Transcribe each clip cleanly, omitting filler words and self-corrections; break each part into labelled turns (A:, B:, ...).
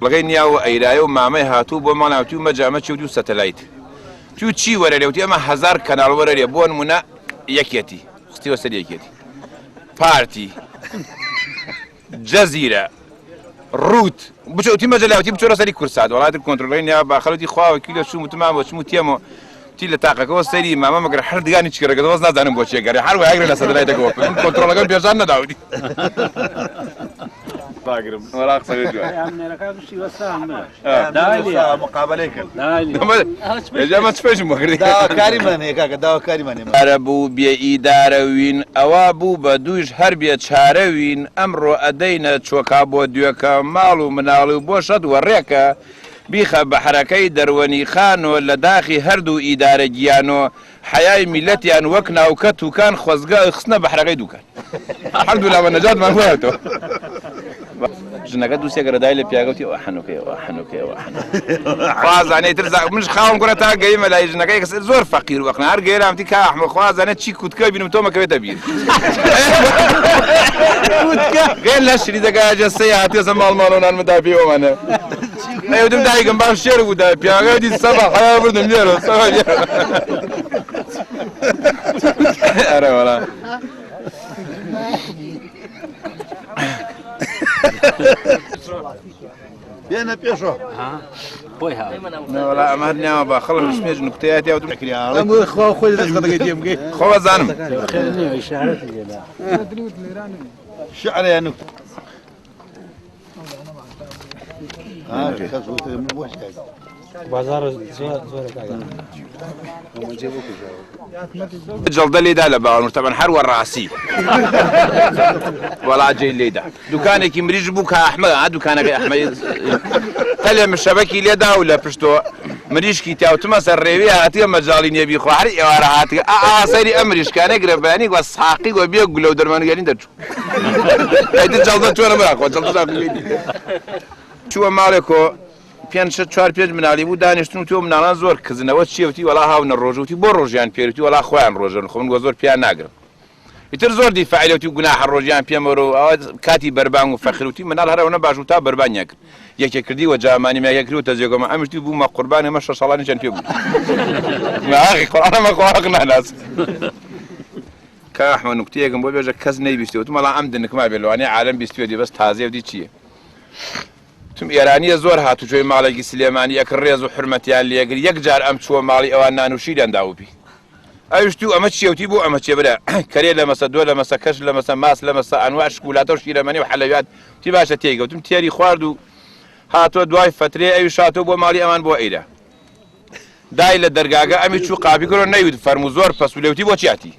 A: ڵگەی نیاوە ئەیرایە و مامەی هاتوو بۆ ماڵاوتی و مەجامە چی و دوو سەتەلایت تو چی وەرەرێ وتی ئەمە هەزار کەناڵ وەرەرێ بۆ نمونە یەکێتی خستیوە سەر یەکێتی پارتی جەزیرە ڕووت بچۆ وتی مەجەلاوتی بچۆرە سەری کورسات وڵاتی کۆنترۆڵی نیا باخەڵتی خواوە کیلە چوم وتمان بۆ چم و تێمەوە تی لە تاقەکەەوە سەری مامە مەگەر هەر دگانی چیرەکەەوە نازانم بۆ چیە گەرێ هەر وایگرە لە سەدرای دەگەوە کۆنترۆڵەکەم پێشان نەداوتی باگرم وەڵا قسە
B: مقابلەی کرد
A: ئێجا چ پێشم بۆ کردی
B: داواکاریمان هەیە کاکە داواکاریمان هەیە
A: ئەرە بوو بێ ئیدارەوین ئەوە بوو بە دووش هەر بێ چارەوین ئەمڕۆ ئەدەینە چۆکا بۆ دوێکە ماڵ و مناڵی و بۆ شەت وەڕێکە بیخە بەحرەکەی دەروەنی خانۆ لە داخی هەردوو ئیدارە گیانۆ حەیای میلەتیان وەک ناوکە توکان خۆزگە خستنە بەحرەکەی دوکان هەردوو لاوە نەجاتمان بوایەتەوە. ژنەکە دوو سێ گەرە دای لە پیاگەوتی ئەوە حەنوکەیە ئەوە حەنوکەیە ئەوە حەنوکەیە خوازانێ تر منش خاوم کوڕە تا گەیمە لای ژنەکەی کەس زۆر فەقیر وەقنا هەر گەیرام تی کا ئەحمە خوازانێ چی کوتکە بینم تۆ مەکەوێتە بیر کوتکە غێر لە شریدەکە جەسەی هاتێسە ماڵ ماڵۆنان مدا پێوەمانە ئەیوتم دایکم باش شێر بوو دا پیاگە دی سەبا حەیا بردم لێرە سەبا لێرە ئەرە وەڵا
B: بێنە پێشەوە
C: خۆی ها
A: وەڵا ئەمە هەر ناوە بە خەڵک سمێژ نوکتەیەتی ئەو
B: ئەم خوا خۆی دەستەکەی تێ بگەی
A: خۆ زانم
C: خێر نییە ئیشارەتی لێدا
B: شعر یا نکتە
C: بازاڕ زۆر زۆر کاکە
A: جەڵدە لێدا لە باوەڕ تەبەن هەر وە ڕاستی وەڵا جێی لێدا دوکانێکی مریش بوو کە ئەحمە ئا دوکانەکەی ئەحمە تەلێ مشەبەکی لێدا و لە پشتۆ مریشکی تاوتمە سەر ڕێوی هاتیە مەجاڵی نییە بیخوا هەر ئێوارە هاتگە ئا ئا سەیری ئەم مریشکانە گرە بەیانی وە ساقی وە بێ گولە و دەرمانگەری دەرچوو ئەیتر جەڵدە چۆنە براخۆ جەڵدە ساقی چووە ماڵێکۆ پێنج شەش چوار پێنج مناڵی بوو دانیشتن وتی ئەو مناڵان زۆر کزن ئەوە چیە وتی وەڵا هاونە ڕۆژ وتی بۆ ڕۆژیان پێر وتی وەڵا خۆیان ڕۆژن خۆ من وە زۆر پیان ناگرم ئیتر زۆر دیفاعی لە وتی گوناحە ڕۆژیان پێمەرۆ ئەوە کاتی بەربانگ و فەخر وتی مناڵ هەر ئەوەنە باش بوو تا بەربانگیان کرد یەکێ کردی وە جامانی ماگە کرد و تەزێگۆمە ئەمیش وتی بوومە قوربان ئەمە شەش ساڵانیشیان پێ بوو ئاخی قورئانە مە خۆ حەق ناناس کاک ئەحمەد نوکتەیەکم بۆ بێژە کەس نەیبیستێ وتم وەڵا ئەم دنکما بێ لەوانەیە عالەم بیستوێتی بەس تازەیە وتی چییە وتم ئێرانیە زۆر هاتوچۆی ماڵێکی سلێمانی ئەکرد ڕێز و حورمەتیان لێگر یەک جار ئەم چووە ماڵی ئەوان نان و شیریان داوو پی ئەویش تو ئەمە چیە وتی بۆ ئەمە چیە برا کەرێ لەمەسە دۆ لەمەسە کەش لەمەسە ماس لەمەسە ئەنواع شکولاتە و شیرەمەنی و حەلەویات وتی باشە تێیگە وتم تێری خوارد و هاتۆ دوای فەترێ ئەویش هاتۆ بۆ ماڵی ئەمان بۆ ئەیرە دای لە دەرگاگە ئەمی چوو قاپی کرۆ نەیوت فەرموو زۆر پەس و لێوتی بۆ چیاتی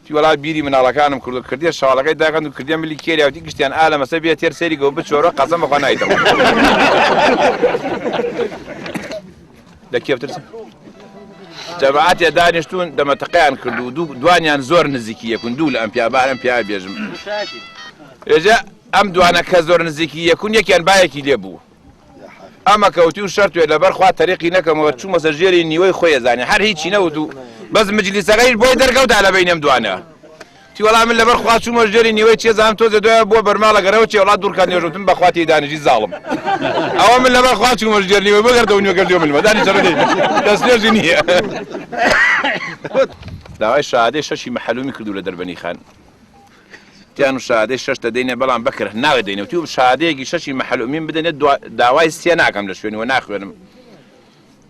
A: وتی وەڵا بیری مناڵەکانم کردو کردیە شاڵەکەی داکەند و کردیە ملی کێریا وتی گشتیان ئا لەمەسە بێ تێر سەیری گەو بچۆرە قەسەم بەخوا نایتەوە لە کێ بترسم جەماعەتێ دانیشتون دەمەتەقەیان کرد و دوو دوانیان زۆر نزیکی یەکون دوو لە ئەم پیا با ئەم پیا بێژم ئێجا ئەم دوانە کە زۆر نزیکی یەکون یەکیان بایەکی لێ بوو ئەمە کەوتی و شەرت وێ لەبەر خوا تەریقی نەکەمەوە چوومە سەر ژێری نیوەی خۆی ئەزانێ هەر هیچی نەوت و بەس مجلیسەکەیش بۆی دەرکەوت لە بەینی ئەم دوانە تی وەڵا من لەبەر خوا چوومە ژێری نیوەی چێ زانم تۆزێ دوایە بووە بەرماڵە گەرەوە چێ وەڵا دوور کات نوێژ وتم بەخوا تێی دانیشی زاڵم ئەوە من لەبەر خوا چوومە ژێر نیوەی بگەردەوە نیوە گەردیوە ملمە دانیشە دەی دەست نوێژی نییە داوای شەهادەی شەشی مەحلومی کردو لە دەربەنی خان تیان و شادەی شەش دەدەینێ بەڵام بەکر ناوێ دەینێ وتی و شادەیەکی شەشی مەحەل ئومیم بدەنێ داوای سێ ناکەم لە شوێنی وە ناخوێنم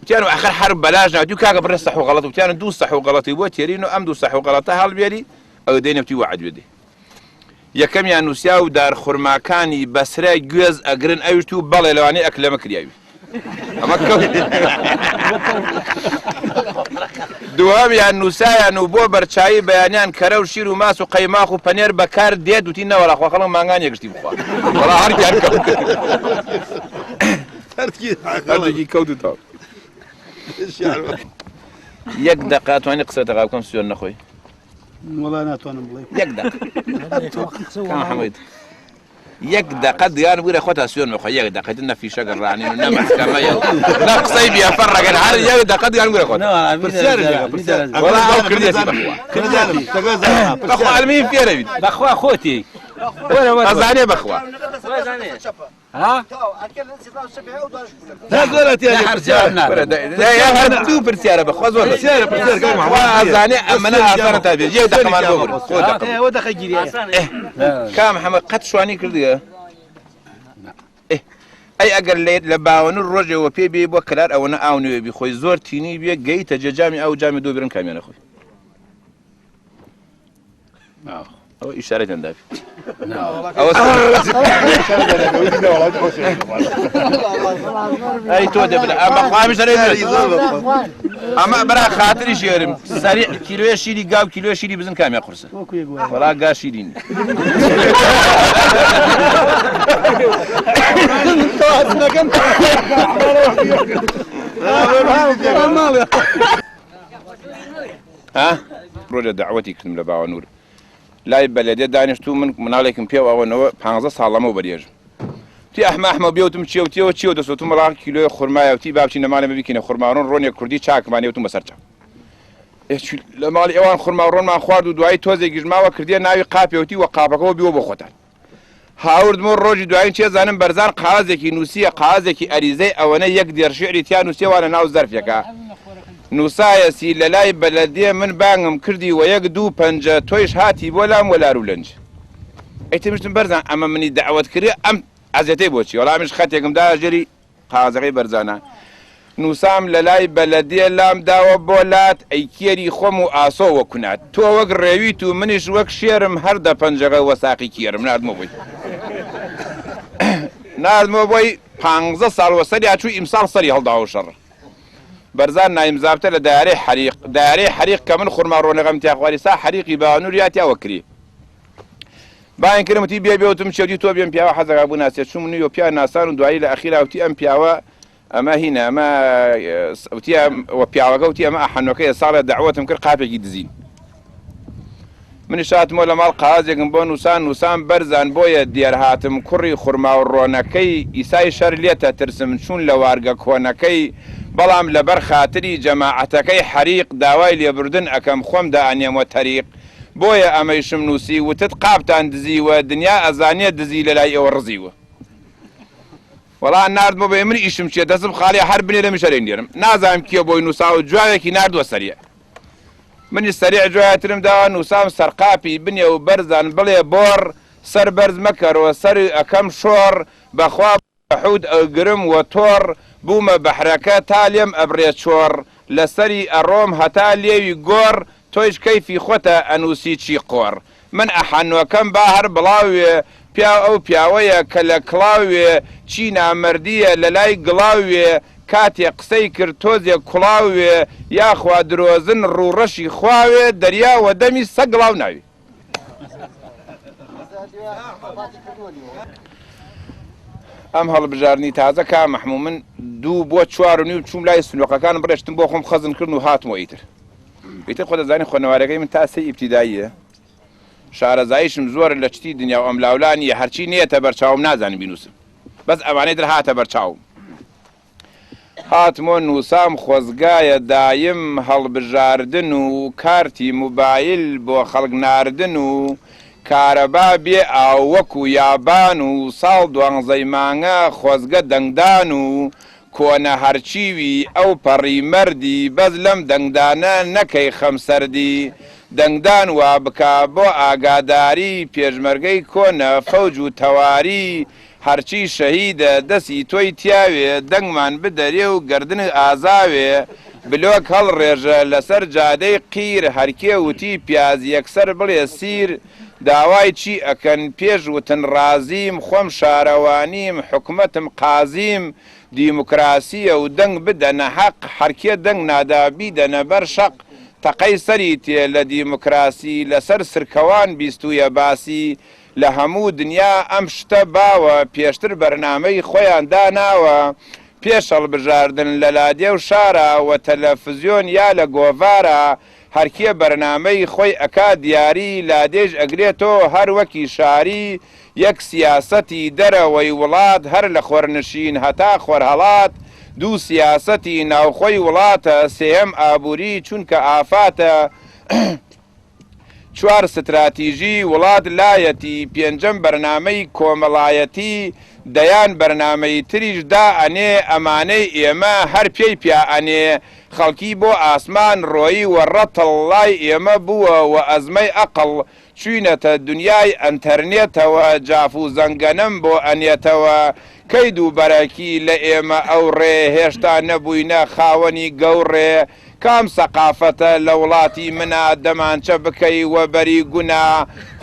A: وتیان و ئەخر حەرب بەلاش ناوتی و کاکە بڕێ سەح و غەڵەت وتیان دوو سەح و غەڵەتی بۆ تێرین و ئەم دوو سەح و غەڵەتە هەڵبێری ئەو دەینێ وتی وەعد بدێ یەکەمیان نووسیا و دار خورماکانی بەسرە گوێز ئەگرن ئەویش تو بەڵێ لەوانەیە ئەکلەمە کریاوی ئەمە دووەمیان نووسایان و بۆ بەرچایی بەیانیان کەرە و شیر و ماس و قەیماخ و پەنێر بەکار دێت وتی نەوەڵا خوا خەڵک مانگان یەکشتی بخوا وەڵا هەرکیان کەوت هەردووکی کەوت و تاو یەک دەقە توانی قسە تەقا بکەم سوێن نەخۆی.
B: وەڵا ناتوانم بڵێم.
A: یەک دەق. کام حەمید. یەک دەقە دیان بگرە خۆتا سوێن بخۆ یەک دەقە نە فیشەکە ڕانین و نە مەحکەمەیە و نە قسەی بێفەڕەکەن هەر یەک دەقە دیان بگرە خۆتا. وەڵا ئەو کردیەتی بەخوا. بەخوا ئەلمیم فێرەبیت.
C: بەخوا خۆتی. وەرە وەرە.
A: ئەزانێ بەخوا.
C: ها؟
A: دوو پرسیارە بەخوا زۆر ئازانێ ئەمەە ئاسانە تا بێت یەک دەقەمان بۆ بڕ خۆ دەقە کام حەمە قەت شوانی کردیە ئەی ئەگەر لێت لە باوەن و ڕۆژێەوە پێ بێ بۆ کەلار ئەوەنە ئاو نوێ بی خۆی زۆر تینی بێ گەیتە جێجامی ئەو جامی دوو برن کامیانە خۆی ئەوە ئیشارەتیان دابی ئەوە ئەی تۆ دەبن ئەمە خوامیش دەرێ ئەمە برا خاتری شێرم سەری کیلۆیە شیری گا و کیلۆیە شیری بزن کامیان قورسە وەڵا گا شیرین ها ڕۆژە دەعوەتی کردم لە باوەنور لای بەلەدێ دانیشتوو من مناڵێکم پێوە ئەوەنەوە پانزە ساڵ لەمەو بەرێژم تی ئەحمە ئەحمە بێوتم چیە و تیەوە چیەوە دەسۆتم وەڵا کیلۆی خورمایە و تی با بچینە ماڵێ ببیکەینە خورماڕۆن ڕۆنێک کوردی چاکمان وتم بەسەر چاو لە ماڵی ئەوان خورما ڕۆنمان خوارد و دوایی تۆزێکیش ماوە کردیە ناوی قاپێوتی وە قاپەکەەوە بیوە بۆ خۆتان هاوردمەوە ڕۆژی دوایین چێ زانم بەرزان قازێکی نووسیە قازێکی ئەریزەی ئەوەنە یەک دێڕ شیعری تیا نووسیە وا لە ناو زەرفێکا نووسایەسی لە لای بەلەدێ من بانگم کردی وە یەک دوو پەنجە تۆیش هاتی بۆ لام وە لارو لەنج ئەی تمیشتم بەرزان ئەمە منی دەعوەت کردی ئەم ئەزێتەی بۆچی وەڵا منیش خەتێکم دا ژێری قازەکەی بەرزانە نووسام لە لای بەلەدێ لام داوە بۆ لات ئەی کێری خۆم و ئاسۆ وە کونات تۆ وەک ڕێویت و منیش وەک شێرم هەر دە پەنجەکە وە ساقی کێرم ناردمەوە بۆی ناردمەوە بۆی پانزە ساڵ وە سەریا چوو ئیمساڵ سەری هەڵداوە شەڕ بەرزان نایم زابتە لە دایارەی حەریق دایارەی حەریق کە من خورما ڕۆنەکەم تیا خواری سا حەریقی باوەنور یا تیا وەکری باین کردم وتی بێ بێ وتم چێوتی تۆ بێم پیاوە حەزەکا بناسێ چووم نویۆ پیا ناسان و دوایی لە ئەخیرا وتی ئەم پیاوە ئەمە هینە ئەمە وتیە وە پیاوەکە وتی ئەمە ئەحەنۆکەیە ساڵێ دەعوەتم کرد قاپێکی دزین منیش هاتمەوە لە ماڵ قازێکم بۆ نووسان نووسان بەرزان بۆیە دێر هاتم کوڕی خورما و ڕۆنەکەی ئیسای شەر لێتە ترسم چوون لە وارگە کۆنەکەی بەڵام لەبەر خاتری جەماعەتەکەی حەریق داوای لێبوردن ئەکەم خۆم دائەنێموە تەریق بۆیە ئەمەیشم نووسی وتت قاپتان دزیوە دنیا ئەزانێ دزی لەلای ئێوە ڕزیوە. وەڵا ناردمەوە بێ من ئیشم چیە دەستم خاڵیە هەر بنێرە منیش هەر ئەینێرم نازانم کێ بۆی نووساوە جوابێکی ناردووە سەریع منیش سەریع جوایترم داوە نووسام سەرقاپی بنێ و بەرزان بڵێ بۆڕ سەر بەرز مەکەرۆ سەر ئەکەم شۆڕ بەخوا حوت ئەگرم وە تۆڕ بوومە بەحرەکە تا لێم ئەبڕێ چۆڕ لەسەری ئەڕۆم هەتا لێوی گۆڕ تۆیش کەیفی خۆتە ئەنووسی چی قۆڕ من ئەحەنۆکەم با هەر بڵاوێ پیاو ئەو پیاوەیە کە لە کڵاوێ چی نامەردییە لەلای گڵاوێ کاتێ قسەی کرد تۆزێ کوڵاوێ یاخوا درۆزن ڕووڕەشی خواوێ دەریا وە دەمی سەگ گڵاو ناوێ. ئەم هەڵبژاردنی تازە کا مەحموو من دوو بۆ چوار و نیو چووم لای سنووقەکان بڕێشتم بۆ خۆم خەزن کردن و هاتمەوە ئیتر ئیتر خۆ دەزانی خوێنەوارەکەی من تا سێ ئیبتیداییە شارەزاییشم زۆر لە چتی دنیا و ئەم لاولا نییە هەرچی نێتە بەرچاوم نازانم بینووسم بەس ئەوانەی تر هاتە بەرچاوم هاتمۆ نووسام خۆزگایە دایم هەڵبژاردن و کارتی موبایل بۆ خەڵک ناردن و کارەبا بێ ئاو وەکو یابان و ساڵ دوانزەی مانگە خۆزگە دەنگدان و کۆنە هەرچیوی ئەو پەڕی مەردی بەس لەم دەنگدانە نەکەی خەم سەردی دەنگدان وا بکا بۆ ئاگاداری پێشمەرگەی کۆنە فەوج و تەواری هەرچی شەهیدە دەسی تۆی تیاوێ دەنگمان بدەرێ و گەردنت ئازاوێ بلۆک هەڵڕێژە لەسەر جادەی قیر هەرکێ وتی پیاز یەکسەر بڵێ سیر داوای چی ئەکەن پێش وتن ڕازیم خۆم شارەوانیم حکومەتم قازیم دیموکراسیە و دەنگ بدەنە حەق هەرکێ دەنگ نادا بیدەنە بەر شەق تەقەی سەری تێ لە دیموکراسی لەسەر سرکەوان بیستویە باسی لە هەموو دنیا ئەم شتە باوە پێشتر بەرنامەی خۆیان داناوە پێش هەڵبژاردن لە لادێ و شارا وە تەلەفزیۆن یا لە گۆڤارا. هەرکێ بەرنامەی خۆی ئەکا دیاری لادێش ئەگرێتۆ هەر وەکی شاری یەک سیاسەتی دەرەوەی وڵات هەر لە خۆرنشین هەتا خۆرهەڵات دوو سیاسەتی ناوخۆی وڵاتە سێیەم ئابوری چونکە ئافاتە چوار ستراتیژی وڵات لایەتی پێنجەم بەرنامەی کۆمەڵایەتی دەیان بەرنامەی تریش دا ئەنێ ئەمانەی ئێمە هەر پێی پیا ئەنێ خەڵکی بۆ ئاسمان ڕۆیی وە ڕەتڵ لای ئێمە بووە وە ئەزمەی ئەقڵ چوینەتە دنیای ئەنتەرنێتەوە جاف و زەنگەنەم بۆ ئەنێتەوە کەی دووبەرەکی لە ئێمە ئەوڕێ هێشتا نەبووینە خاوەنی گەوڕێ کام سەقافەتە لە وڵاتی منا دەمانچە بکەی وە بەری گونا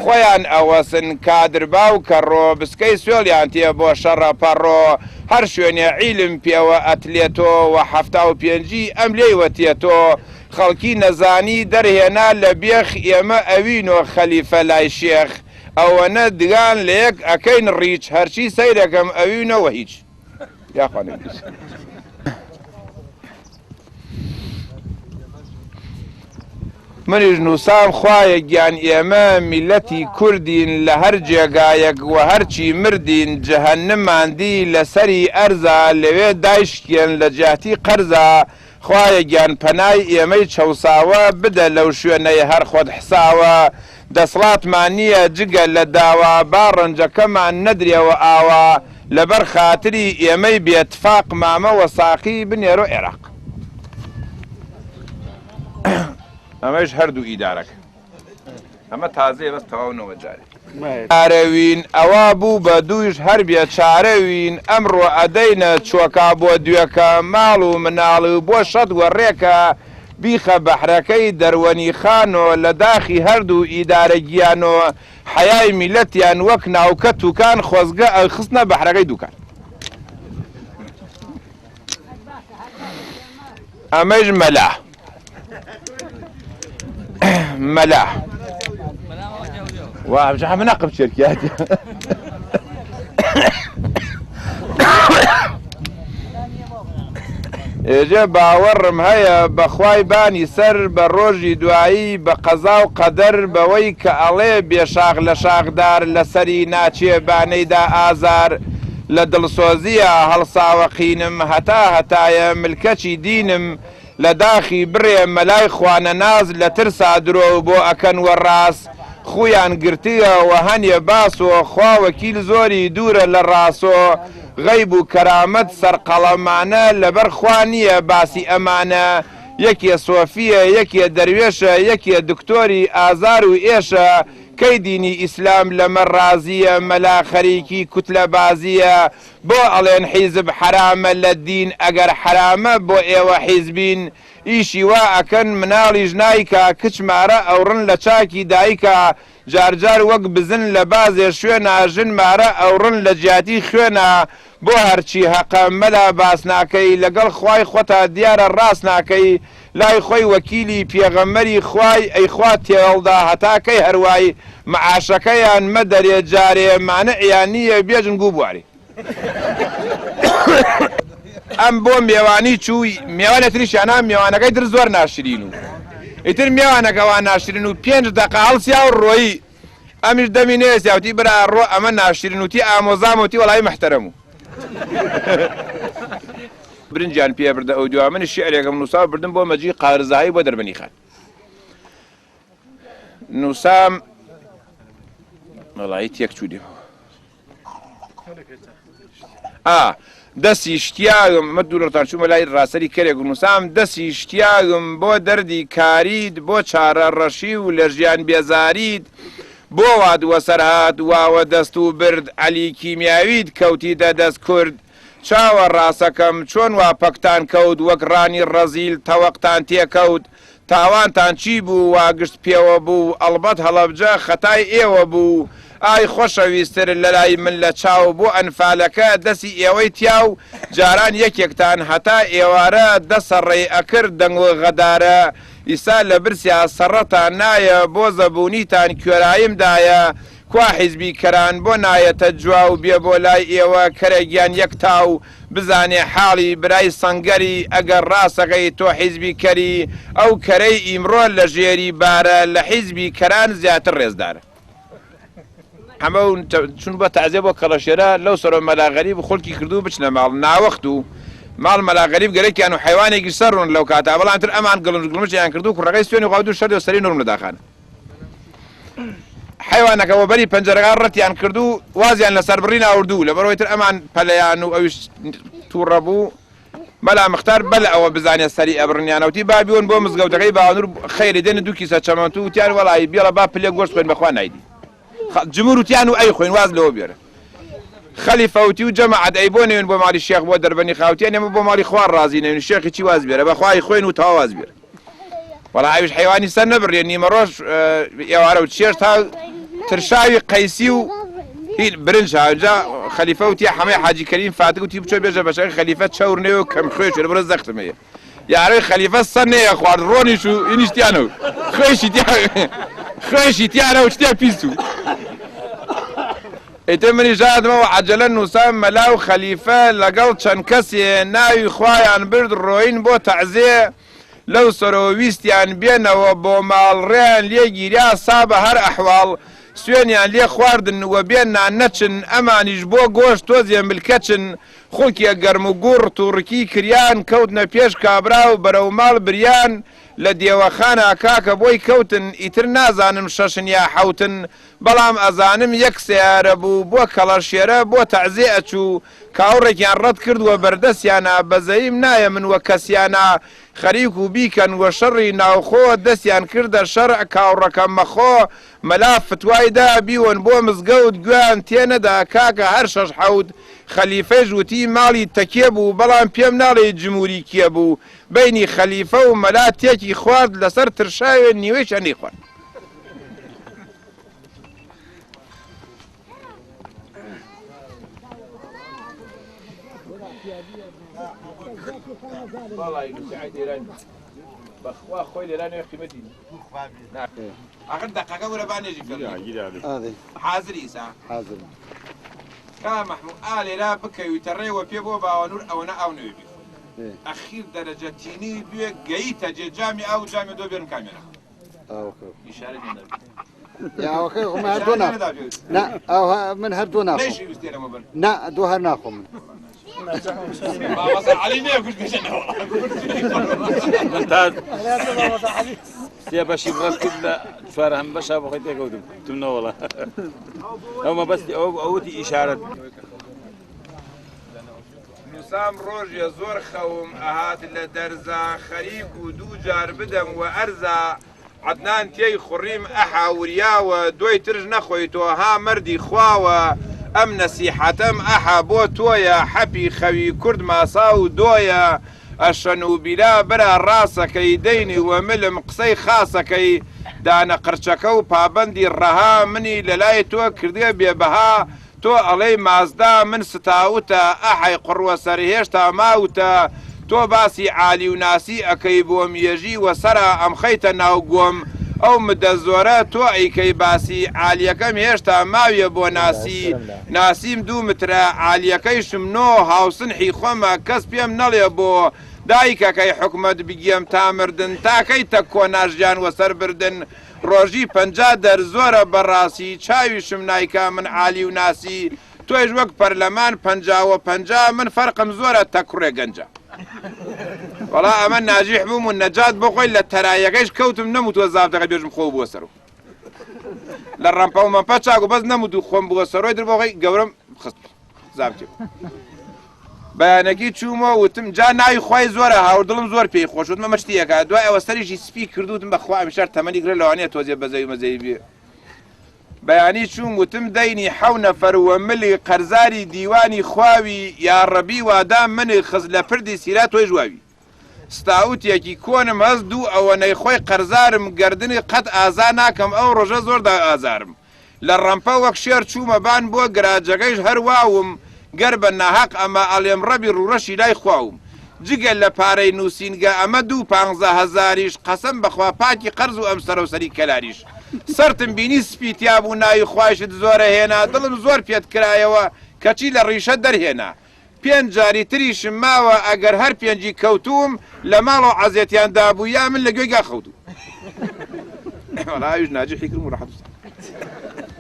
A: خۆیان ئەوەسن کادر باو کەڕۆ بسکەی سوێڵیان تێ بۆ شەڕە پەڕۆ هەر شوێنێ عیلم پێوە ئەتلێتۆ وە 75ی ئەم لێی وەتێتۆ خەڵکی نەزانی دەرهێنا لە بێخ ئێمە ئەوینۆ خەلیفە لای شێخ ئەوەنە دگان لەیەک ئەکەین ڕیچ هەرچی سەیرەکەم ئەوینۆ وە هیچ یاخوا نەبیس. منیش نووسام خوایە گیان ئێمە میلەتی کوردین لە هەر جێگایەک وە هەرچی مردین جەهەنمان دی لەسەری ئەرزا لەوێ دایشکێن لە جیاتی قەرزا خوایە گیان پەنای ئێمەی چەوساوە بدە لەو شوێنەی هەر خۆت حساوە دەسڵاتمان نیە جگە لە داوا با ڕەنجەکەمان نەدرێوە ئاوا لەبەر خاتری ئێمەی بێ تفاق مامە وەساقی بنێرۆ ئێراق. ئەمەیش هەردوو ئیدارەکە. ئەمە تازەیە بەس تەواو نەوە جارێ. چارەوین ئەوا بوو بە دوویش هەر بێ چارەوین ئەمڕۆ ئەدەینە چۆکا بۆ دوێکە ماڵ و مناڵ و بۆ شەت وە ڕێکە بیخە بەحرەکەی دەروەنی خانۆ لە داخی هەردوو ئیدارە گیانۆ حەیای میلەتیان وەک ناوکە توکان خۆزگە ئەخستنە بەحرەکەی دوکان. ئەمەیش مەلا مەلا وا منەقم چێرکیات ئێجێ باوەڕم هەیە بەخوای بانی سەر بە ڕۆژی دوایی بە قەزا و قەدەر بەوەی کە ئەڵێ بێ شاخ لە شاخدار لەسەری ناچێ بانەیدا ئازار لە دڵسۆزییا هەڵساوە قینم هەتا هەتایە ملکەچی دینم لە داخی بڕێ مەلای خوانەناس لە ترسا درۆ بۆ ئەکەن وە ڕاس خویان گرتگە وە هەنێ باسۆ خوا وەکیل زۆری دوورە لە ڕاسۆ غەیب و کەرامەت سەرقەڵەمانە لەبەر خوا نییە باسی ئەمانە یەکێ سۆفییە یەکێ دەروێشە یەکێ دکتۆری ئازار و ئێشە کەی دینی ئیسلام لەمە ڕازیە مەلا خەریکی کوتلە بازیە بۆ ئەڵێن حیزب حەرامە لە دین ئەگەر حەرامە بۆ ئێوە حیزبین ئیشی وا ئەکەن مناڵیش نایکا کچ مارە ئەوڕن لە چاکی دایکا جار جار وەک بزن لە بازێ شوێنا ژن مارە ئەوڕن لە جیاتی خوێنا بۆ هەرچی هەقە مەلا باس ناکەی لەگەڵ خوای خۆتا دیارە ڕاست ناکەی لای خۆی وەکیلی پێغەمبەری خوای ئەی خوا تێڵدا هەتا کەی هەروای معاشەکەیان مەدەرێ جارێ مانعیان نیە بێژن گوو بوارێ. ئەم بۆ مێوانی چوو مێوانە تریشیانە مێوانەکەی تر زۆر ناشرین و ئیتر مێوانەکە وا ناشرین و پێنج دەقە هەڵسیا و ڕۆیی ئەمیش دەمی نێسیا وتی برا ڕۆ ئەمە ناشرین وتی ئامۆزام وتی وەڵی محتەرەم و برنجیان پێ بردە ئەو دوا من شعرێکم نووسا بردم بۆ مەجی قارزایی بۆ دەربەنی خان نووسام وەڵی تێک چوو دێمەوە ئا دەسی شتیاگم مە دوورتان چوومە لای ڕاسەری کەرێک و نووسام دەسی شتیاگم بۆ دەردی کاریت بۆ چارە ڕەشی و لە ژیان بێزاریت بۆ وات وەسەر هات واوە دەست و برد عەلی کیمیاویت کەوتیتە دەست کورد چاوە ڕاسەکەم چۆن وا پەکتان کەوت وەک ڕانی ڕەزیل تەوەقتان تێکەوت تاوانتان چی بوو وا گشت پێوە بوو ئەڵبەت هەڵەبجە خەتای ئێوە بوو ئای خۆشەویستر لەلای من لە چاو بۆ ئەنفالەکە دەسی ئێوەی تیاو جاران یەکێکتان هەتا ئێوارە دە سەڕەی ئەکرد دەنگ و غەدارە ئیسا لە برسیا سەڕەتان نایە بۆ زەبوونیتان کوێرایم دایە. کوا حیزبی کەران بۆ نایەتە جواو بێ بۆ لای ئێوە کەرە گیان یەک تاو بزانێ حاڵی برای سەنگەری ئەگەر ڕاسەکەی تۆ حیزبی کەری ئەو کەرەی ئیمڕۆ لە ژێری بارە لە حیزبی کەران زیاتر ڕێزدارە. حەمە و چون بۆ تەعزیە بۆ کەڵەشێرە لەو سەرۆ مەلا غەریب خولکی کردوو بچنە ماڵ ناوەخت و ماڵ مەلا غەریب گەرەکیان و حەیوانێکیش سەر ڕوون لەو کاتە بەڵام تر ئەمان گڵمش گڵمشیان کردوو کوڕەکەی سوێنی خواردوو شەردی و سەری نوڕم لە داخانە حەیوانەکە وە بەری پەنجەرەکان ڕەتیان کرد و وازیان لە سەربڕین ئاوردوو لەبەرەوەی تر ئەمان پەلەیان و ئەویش تووڕە بوو مەلا مختار بەل ئەوە بزانێ سەری ئەبڕنیانە وتی با بیۆن بۆ مزگەوتەکەی باوەنور خەیری دێنە دوو کیسە چەمەنتو وتیان وەڵی بێڵە با پلێ گۆشت خوێن بەخوا نایدی جمور وتیان و ئەی خوێن واز لەوە بێرە خەلیفە وتی و جەماعەت ئەی بۆ نەوێن بۆ ماڵی شێخ بۆ دەربەنی خاوتیان ئێمە بۆ ماڵی خوا ڕازی نەوین شێخی چی واز بێرە بەخوای خوێن و تەواو واز بێرە وەڵا ئەویش حەیوانی سەر نەبڕێ نیمەڕۆژ ئێوارە و چێشت تا ترشاوی قەیسی و هیل برنج هاجا خەلیفە وتی حەمەی حاجی کەریم فاتک وتی بچۆ بێژە بەشەکە خەلیفە چەور نەوێ و کەم خوێ شێ بڕە زەختم هەیە یارەی خەلیفە سەر نەیە خوارد ڕۆنیش و ئینیش تیانە و خوێشی تیا خوێشی تیانە و شتێ پیس و ئیتر منیش هاتمەوە عەجەلە نووسام مەلا و خەلیفە لەگەڵ چەند کەسێ ناوی خوایان برد ڕۆین بۆ تەعزێ لەو سەرەوە ویستیان بێنەوە بۆ ماڵ ڕێیان لێ گیرا سا بە هەر ئەحواڵ سوێنیان لێ خواردن وە بێ نان نەچن ئەمانیش بۆ گۆشت تۆزێ ملکەچن خوڵکێ گەرم و گوڕ توڕکی کریان کەوتنە پێش کابرا و بەرەو ماڵ بریان لە دێوەخانا کاکە بۆی کەوتن ئیتر نازانم شەشن یا حەوتن بەڵام ئەزانم یەک سەیارە بوو بۆ کەڵەشێرە بۆ تەعزێ ئەچوو کاوڕێکیان ڕەت کرد وە بەردەسیانا بەزەییم نایە من وە کەسیانا خەریک و بیکەن وە شەڕی ناوخۆ دەسیان کردە شەرع کاوڕەکە مەخۆ مەلا فتوای دا بیوەن بۆ مزگەوت گوێیان تێ نەدا کاکە هەر شەش حەوت خەلیفەیش وتی ماڵی تەکێ بوو بەڵام پێم ناڵێی جموری کێ بوو بەینی خەلیفە و مەلا تێکی خوارد لەسەر ترشاوێ نیوەیشیان نەیخوارد. بەخوا خۆی لێرانێ قیمەتی ئاخر دەقەکە وەرە با نێژی حازری ئیسا
B: حازر
A: کا مەحموو ئا لێرا بکەویتە ڕێ وە پێ بۆ باوەنور ئەوەنە ئاو نەوێ بیخۆی ئەخیر دەرەجە تینی بوێ گەیتە جێ جامی ئاو و جامی دۆ بێرم کامێرا
B: ئاوەکەی خۆم هەر دوو ناخۆم نا ئەوها من هەر دوو ناخۆم نا دوو هەر ناخۆم من
C: سێ بەشی ڕەت کرد لە چوارهەم بەشا بۆ خۆی تێکەوتم تم نەوەڵا ئەو مەبەستی ئەو ئەوتی ئیشارەت
A: نوسام ڕۆژێ زۆر خەوم ئەهات لە دەرزا خەریک و دوو جار بدەم وە ئەرزا عەدنان تێی خوڕیم ئەحا وریاوە دۆی ترش نەخۆی تۆ ها مەردی خواوە ئەم نەسیحەتەم ئەحا بۆ تۆیە حەپی خەوی کورد ماسا و دۆیە ئەشەن و بیلا برا ڕاسەکەی دەینی وە ملم قسەی خاسەکەی دانە قرچەکە و پابەندی ڕەها منی لەلای تۆ کردیە بێ بەها تۆ ئەڵێی مازدا من ستاوتە ئەحەی قوڕوەسەر هێشتا ماوتە تۆ باسی عالی و ناسی ئەکەی بۆم یەژی وەسەرا ئەمخەیتە ناو گۆم ئەو مدە زۆرە تۆ ئەیکەی باسی عالیەکەم هێشتا ماویە بۆ ناسی ناسیم دوو مترە عالیەکەیشم نۆ هاوسنحی خۆمە کەس پێم نەڵێ بۆ دایکەکەی حکومەت بگێم تا مردن تاکەی تەک کۆناژیان وەسەر بردن ڕۆژی 50 دەر زۆرە بەڕاسی چاویشم نایکا من عالی و ناسی تۆیش وەک پەرلەمان 50 وە 50 من فەرقم زۆرە تەک کوڕێ گەنجە. وەڵا ئەمە ناجیح بووم و نەجات بۆ خۆی لە تەرایەکەیش کەوتم نەموتوە زابتەکە بێژم خۆ بووە سەرو لە ڕەمپە و مەمپە چاک و بەس نەموت و خۆم بووە سەرۆی در بۆ خۆی گەورەم خست زابتی بەیانەکی چوومەوە وتم جا ناوی خوای زۆرە هاوردڵم زۆر پێی خۆش وتم ئەمە شتیەکە دوای ئەوە سەریشی سپی کردو وتم بەخوا ئەمیشار تەمەنی گرە لەوانەیە تۆزێ بەزەوی مەزەوی بێ بەیانی چووم وتم دەینی حەو نەفەر وە ملی قەرزاری دیوانی خواوی یاڕەبی وادام منی خز لە پردی سیرا تۆیش واوی ستاوتێکی کۆنم هەست دوو ئەوەنەی خۆی قەرزارم گەردنی قەت ئازا ناکەم ئەو ڕۆژە زۆر دا ئازارم لە ڕەمپە وەک شێر چوومە بان بۆ گراجەکەیش هەر واوم گەر بە ناهەق ئەمە ئەڵێم ڕەبی ڕووڕەشی لای خواوم جگە لە پارەی نووسینگە ئەمە دوو پانزە هەزاریش قەسەم بەخوا پاکی قەرز و ئەم سەرەوسەری کەلاریش. سەرتم بینی سپی تیا بوو ناوی خوایشت زۆرە هێنا دڵم زۆر پێت کرایەوە کەچی لە ڕیشە دەرهێنا پێنج جاری تریشم ماوە ئەگەر هەر پێنجی کەوتووم لە ماڵەوە عەزێتیان دابوو یا من لە گوێی گا خەوتوو. وەڵا ئەویش ناجحی کردم و ڕەحەت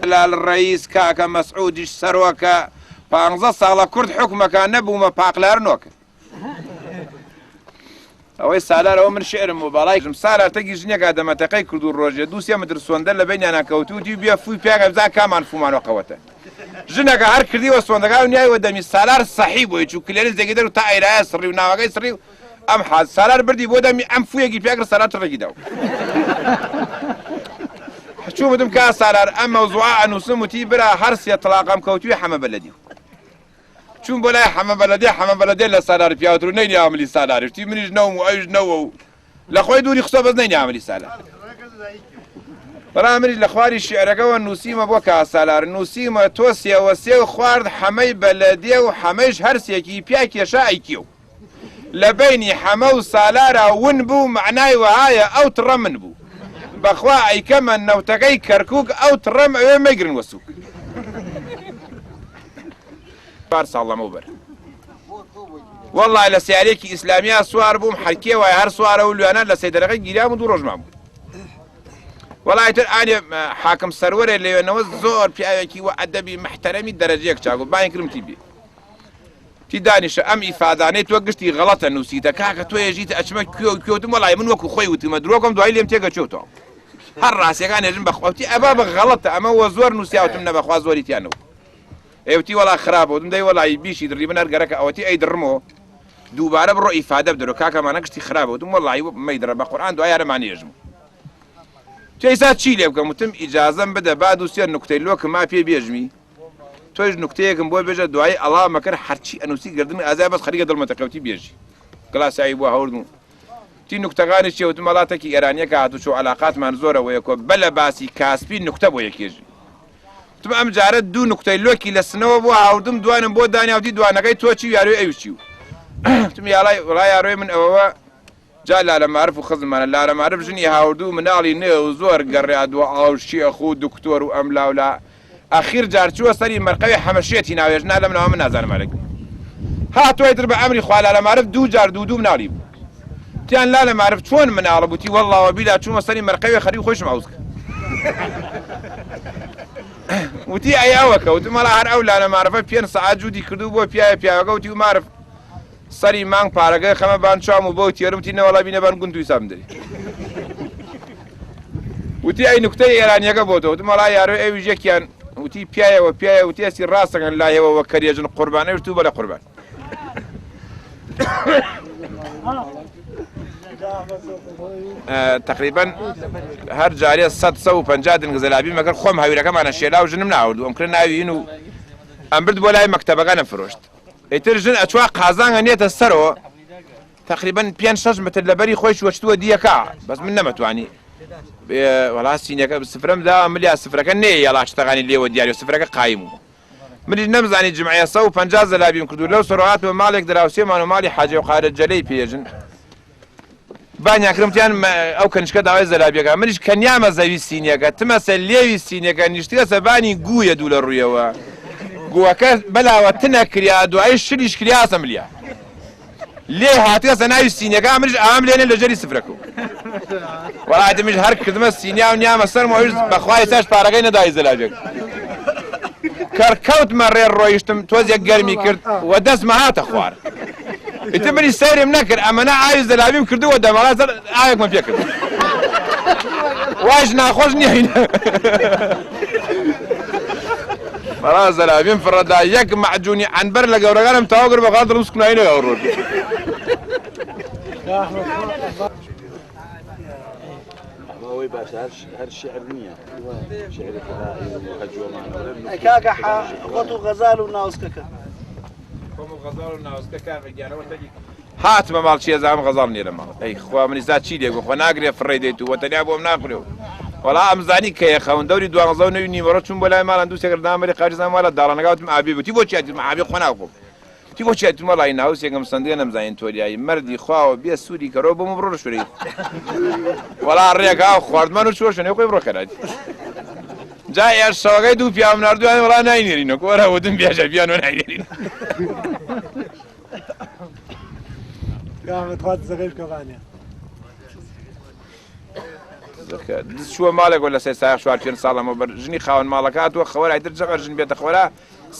A: و لال ڕەیس کاکە مەسعودیش سەرۆکە پانزە ساڵە کورد حوکمەکە نەبوومە پاقلار نۆکە. ئەوەی سالار ئەوە من شعرم بۆ باڵای سالار تەگی ژنێکا دەمەتەقەی کرد و ڕۆژێ دوو سێ متر سۆندە لە بینیانا کەوتوو دی بێ فوی پیاگە بزان کامان فومانەوە قەوەتە ژنەکە هەر کردیوە سۆندەکە و نیایوە دەمی سالار سەحی بۆی چوو کلێرس دێکی دەر و تا ئەیرایە سڕی و ناوەکەی سڕی و ئەم حاز سالار بردی بۆ دەمی ئەم فویەکی پیاکرد سالار تڕێکی داو چوو بدم کا سالار ئەم مەوزوعە ئەنووسم وتی برا هەر سێ تڵاقەم کەوتوی حەمە بەلەدی چووم بۆ لای حەمە بەلەدێ، حەمە بەلەدێ لە سالار پیاوتر و نەینی ئاملی سالاریش، تی منیش نەوم و ئەویش نەوە و لە خۆی دووری خستووە بەس نەینی ئاملی سالار. بەڵام منیش لە خواری شیعرەکەوە نووسیمە بۆ کا سالار، نووسیمە تۆ سێوە سێو خوارد حەمەی بەلەدێ و حەمەیش هەرسێکی پیا کێشا ئەی کێو. لە بەینی حەمە و سالارا ون بوو مەعنای وەهایە ئەو تڕە من بوو. بەخوا ئەیکەمە نەوتەکەی کەرکووک ئەو تڕەم ئەوێ مەیگرن وە سووک. چوار ساڵ لەمەوبەر وەڵڵا لە سیارێکی ئیسلامیا سوار بووم حەرکێ وای هەر سوارە و لویانە لە سەیدەرەکە گیرام و دوو ڕۆژ مابوو وەڵا ئیتر ئانێ حاکم سەروەرێ لەوێنەوە زۆر پیاوێکی وە ئەدەبی محتەرەمی دەرەجەیەک چاک بوو بانگ کردم تی بێ تی دانیشە ئەم ئیفادانەی تۆ گشتی غەڵەتە نووسیتە کاکە تۆ ێژیتە ئەچمە کوێ و کوێ وتم وەڵای من وەکو خۆی وتمە درۆکەم دوایی لێم تێگە چێوتەوە هەر ڕاستیەکان ێژم بەخوا وتی ئەبا بە غەڵەتە ئەمە وە زۆر نووسیاوتم نە بەخوا زۆری تیا نەبوو ئێوتی وەڵا خراپە وتم دەی وەڵی بیشی دڕی من هەر گەرەکە ئەوەتی ئەی دڕمۆ دووبارە بڕۆ ئیفادە بدەرۆ کاکەمانە گشتی خراپە وتم وەڵی مەیدڕە بە قورئان دوای هەرەمانێژم تۆ ئیسا چی لێ بکەم وتم ئیجازەم بدە با دوو سێ نوکتەی لۆکم ما پێ بێژمی تۆیش نوکتەیەکم بۆ بێژە دوایی ئەڵا مەکەر هەرچی ئەنووسی گردن ئازای بەس خەریکە دڵمە تەقەوتی بێژی گڵاسایی بۆ هەوردم و تی نوکتەکانی چیە وتم وەڵا تەکی ئێرانیەکە هاتوچۆ عەلاقاتمان زۆرە وەیەکۆ بەلە باسی کاسپی نوکتە بۆ یەکێژی وتم ئەم جارە دوو نوکتەی لۆکی لە سنەوە بۆ هاوردم دوانم بۆ دانیا وتی دوانەکەی تۆ چی و یارۆی ئەویش چی وتم یاڵای وەڵا یارۆی من ئەوەوە جا لالە مارف و خزممانە لالە مارف ژنی هاوردو و مناڵی نێ و زۆر گەڕیا دوعا و شێخ و دکتۆر و ئەم لاولا ئەخیر جار چووە سەری مەرقەوی حەمە شێتی ناوێ ژنا لەم ناوە من نازانم ئەرێ هاتووە ئیتر بە ئەمری خوا لالە مارف دوو جار دوو دوو مناڵی بوو تیان لالە مارف چۆن مناڵە بووتی وەڵڵا وەبیلا چوومە سەری مەرقەوی خەریک خۆیشم عەوز کرد وتی ئەی ئەوەکە وتم وەڵا هەر ئەو لالە مارفە پێنج سەعات جوودی کردو بۆ پیاوێ پیاوەکە وتی و مارف سەری مانگ پارەکەی خەمە بان چاوم و بەو تێرم وتی نەوەڵا بینە بان گوند و حیسابم دەری وتی ئەی نوکتەی ئێرانیەکە بۆ تۆ وتم وەڵا یارۆ ئەویش یەکیان وتی پیایەوە پیایە وتی ئەسی ڕاستەکەن لایەوە وە کەرێژن قوربان ئەویش تو بەڵێ قوربان تقریبا هەر جارێ 150 دنگ زەلابی مەگەر خۆم هەویرەکەمانە شێلا و ژنم ناوردو ئەم کرە ناوین و ئەم برد بۆ لای مەکتەبەکانم فرۆشت ئیتر ژن ئەچوا قازانگە نێتە سەرەوە تقریبا پێنج شەش متر لەبەری خۆی چوەچتووە دیەکە بەس من نەمەتوانی وەڵا سینەکە سفرەم دا ملیا سفرەکە نێ یاڵا شتەکانی لێوە دیاری و سفرەکە قایم بوو منیش نەمزانی جمعەیە 150 زەلابیم کردو لەو سەرەوە هاتمە ماڵێک دراوسێمان و ماڵی حاجی و قارە جەلەی پێژن بانیان کردم تیان ئەو کەنیشکە داوای زەلابیەکە منیش کەنیامە زەوی سینیەکە تمەسە لێوی سینیەکە نیشتگەسە بانی گوویە دوو لە ڕوویەوە گووەکە بەلاوە تنە کریا دوایی شلیش کریاسە ملیا لێ هاتگەسە ناوی سینیەکە منیش ئام لێنێ لە ژێری سفرەکە وەڵا منیش هەر کردمە سینیا و نیامە سەرم ئەویش بەخوای ساش پارەکەی نەدای زەلابیەک کەرکەوتمە ڕێ ڕۆیشتم تۆزێک گەرمی کرد و دەستمە هاتە خوار ئیتر منیش سەیرم نەکرد ئەمەنە ئاوی زەلابیم کردووە دەمەڵا سەر ئاوێکمە پێ کرد وایش ناخۆش نییە بەڵا زەلابیم فڕەدا یەک مەعجونی عەنبەر لە گەورەکانم تەواو کرد بەخوا دڵم سکنایی نەگا ئەو ڕۆژ
C: ئەوەی باشە هەر شعر نییە شعری خودایی و هەجوەمانە
D: کاکە خۆت و غەزال و ناوسکەکە
A: هاتمە ماڵ چیە زانم غەزاڵ نیە لە ماڵ ئەی خوا منی زا چی لێ خۆ ناگرێ فڕێ دێت و تەنیا بۆم ناخورێ و وەڵا ئەم زانی کە خەون دەوری دوانزە و نەوی نیوەڕۆ چوون بۆ لای ماڵان دوو سێ گەر نامەری قاچ زانم والا داڵانەکە وتم ئابی بوتی بۆ چی ئەتیم ئابی خۆ ناخۆم. تی بۆ چی ئەتوم وەڵی ناوسێکم سندێ نەمزانین تۆریایی مەردی خواوە بێ سووری کەرەوە بۆم بڕۆ شوێنی وەڵا ڕێکا خواردمان و چوە شوێنی خۆی بڕۆ خێراتی جا ئێش شەوەکەی دوو پیاوم ناردویان وەڵا ناینێرینەوە کۆرە وتم بێژە بیان و ناینێرین. چووە ماڵێک لە سێ سایە چوار پێنج ساڵ لەمەوبەر ژنی خاوەن ماڵەکە هاتووە خەوەر ئایتر جەغەر ژن بێتە خۆرا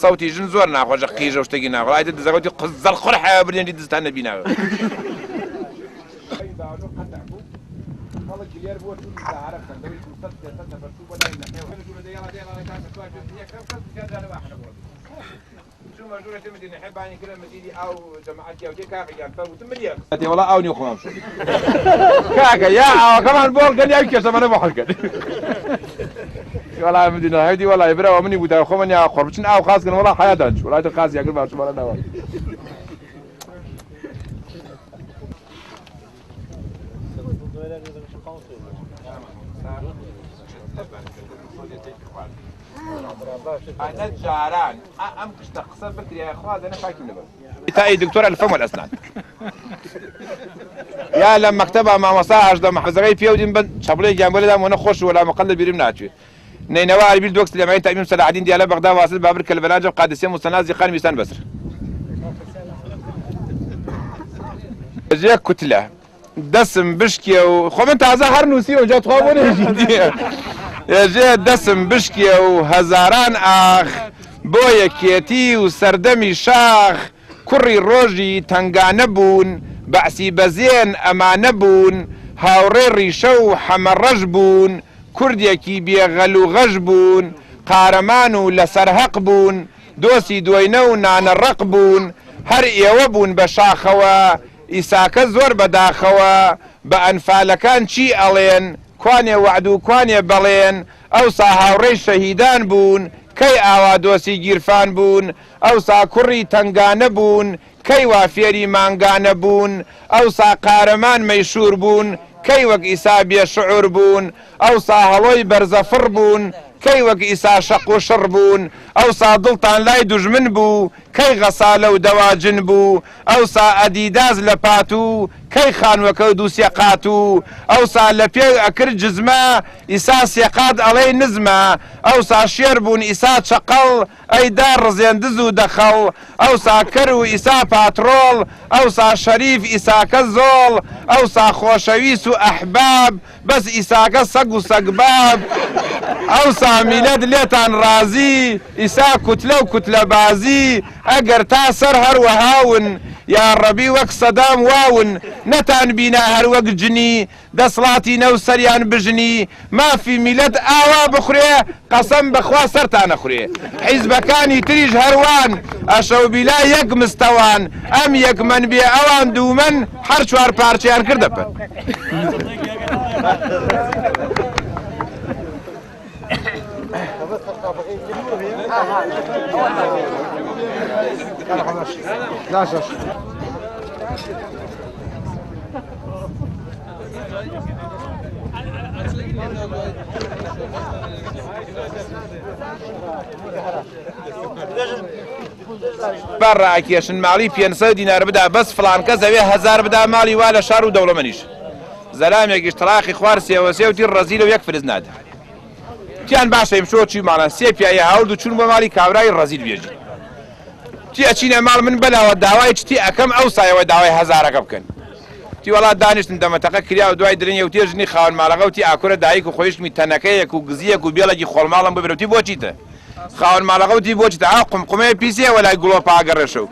A: سەوتی ژن زۆر ناخۆشە قیژە و شتێکی ناخۆ ئایتر دزەکەوتی قزەڵ خۆر حیا بردێنی دزتان نەبیناوە. وەڵا ئاو نیە خۆمان بشۆین کاکە یا ئاوەکەمان بۆ هەڵکەن یا کێشەمانە بۆ حەل کەن وەڵا مدینە هەیدی وەڵای براوە منی بودا خۆمان یا خۆر بچن ئاو خاس کەن وەڵا حیاتان چوو وەڵای تر خاس یاگر باشە وەڵا ناوە ئەنە جاران ئەم قشتە قسە بکرێ خوا دەنە پاکی لەبەر تای دکتۆر الفم والاسنان یا لە مەکتەبا مامۆستا 18 محفزەکەی پێودین بن چەپڵێکیان بۆ لێدام وەنە خۆش وەلا مقل لە بیرم ناچێ نەینەوا ئەربیل دۆک سلێمانی تەئمیم سەلاحەدین دیالە بەغدا واسط بابر کەلبەلا جەب قادسیە موسەنا زیقان میسان بەسر جێ کوتلە دەسم بشکێ و خۆ من تازە هەر نووسیوم جا تخوا بۆ نێژی ێژێ دەسم بشکێ و هەزاران ئاخ بۆ یەکێتی و سەردەمی شاخ کوڕی ڕۆژی تەنگانە بوون بەعسی بەزێن ئەمانە بوون هاوڕێ ڕیشە و حەمە ڕەش بوون کوردێکی بێ غەل و غەش بوون قارەمان و لەسەر هەق بوون دۆسی دۆینە و نانە ڕەق بوون هەر ئێوە بوون بە شاخەوە ئیساکە زۆر بەداخەوە بە ئەنفالەکان چی ئەڵێن کوانێ وەعد و کوانێ بەڵێن ئەوسا هاوڕێی شەهیدان بوون کەی ئاوا دۆسی گیرفان بوون ئەوسا کوڕی تەنگانە بوون کەی وا فێری مانگانە بوون ئەوسا قارەمان مەیشوور بوون کەی وەک ئیسا بێ شعور بوون ئەوسا هەڵۆی بەرزەفڕ بوون کەی وەک ئیسا شەق و شڕ بوون ئەوسا دڵتان لای دوژمن بوو کەی غەسالە و دەواجن بوو ئەوسا ئەدیداس لە پاتوو کەی خانوەکەو دوو سێ قاتوو ئەوسا لە پێو ئەکرد جزمە ئیسا سێ قات ئەڵێی نزمە ئەوسا شێر بوون ئیسا چەقەڵ ئەی دار ڕزێن دز و دەخەڵ ئەوسا کەر و ئیسا پاتڕۆڵ ئەوسا شەریف ئیساکە زۆڵ ئەوسا خۆشەویس و ئەحباب بەس ئیساکە سەگ و سەگباب ئەوسا میلەت لێتان ڕازی ئیسا کوتلە و کوتلە بازی ئەگەر تا سەر هەر وەهاون یاڕەبی وەک سەدام واون نەتان بینا هەر وەک جنی دەسڵاتی نەو سەریان بژنی مافی میلەت ئاوا بخورێ قەسەم بەخوا سەرتان ئەخورێ حیزبەکانی تریش هەروان ئەشەوبیلا یەک مستەوان ئەم یەک مەن بێ ئەوان دوومەن هەر چوار پارچەیان کردە پەن. بە ڕاکێشن ماڵی 500 دینار بدا بەس فڵان کەس ئەوێ هەزار بدا ماڵی وا لە شار و دەوڵەمەنیش زەلامێکیش تەڵاقی خوار سێوە سێ وتی ڕەزیلە و یەک فرز نادا تیان باشە ئیمشۆ چی ماڵان سێ پیاوی هاورد و چوون بۆ ماڵی کابرای ڕەزیل بێژی تی ئەچینە ماڵ من بەلاوە داوای چتی ئەکەم ئەو سایەوە داوای هەزارەکە بکەن تی وەڵا دانیشتن دەمەتەقە کریا و دوای درنگ یەوتێ ژنی خاوەن ماڵەکە وتی ئاکورە دایک و خۆیشکمی تەنەکەیەک و گزیەک و بێڵێکی خۆڵماڵم ببرە وتی بۆچیتە خاوەن ماڵەکە وتی بۆچیتە ئا قومقومەیە پیسیە وەلای گڵۆپا ئەگەڕێشە و